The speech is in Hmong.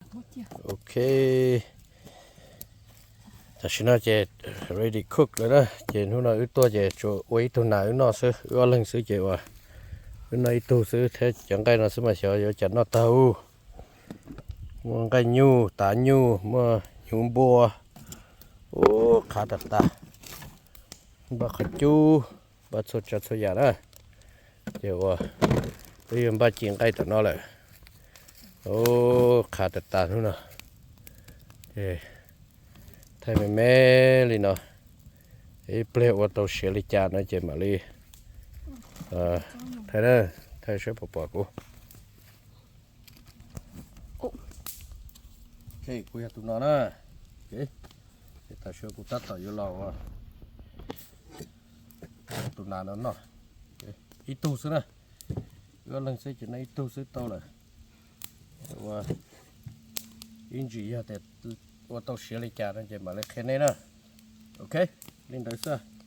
Ok, tam sim no ces ready cook lawm na. Ces hnub no wb tuaj ces tsuas ua ib tug nas wb noj xwb, wb ob leeg xwb ces ua, wb noj ib tug xwb thiab cov nqaij no xwb mas xyov yuav cas noj tag. Muaj nqaij nyuj, tav nyuj, muaj hnyuv npua, ub, qhav tag tas. Npaj qhov cub, npaj txhua tsav txhua yam na. Ces ua, wb yuav npaj ci nqaij tom no lawm. Ub, qhav tag tas hnub no. Thaij me me li no, ib pliag ua tau siav li cas no ces mam li thaij na, thaij saib puas pom kuv. Ok, kuv yog tus no na. Tam sim kuv tab tom yuav los ua tus nas no noj. Ib tug xwb na, wb ob leeg xwb ces noj ib tug xwb tau lawm. Ua ib ntsis yog tias ua tau siav li cas no ces mam li qhia nej na. Ok, li ntawd xwb.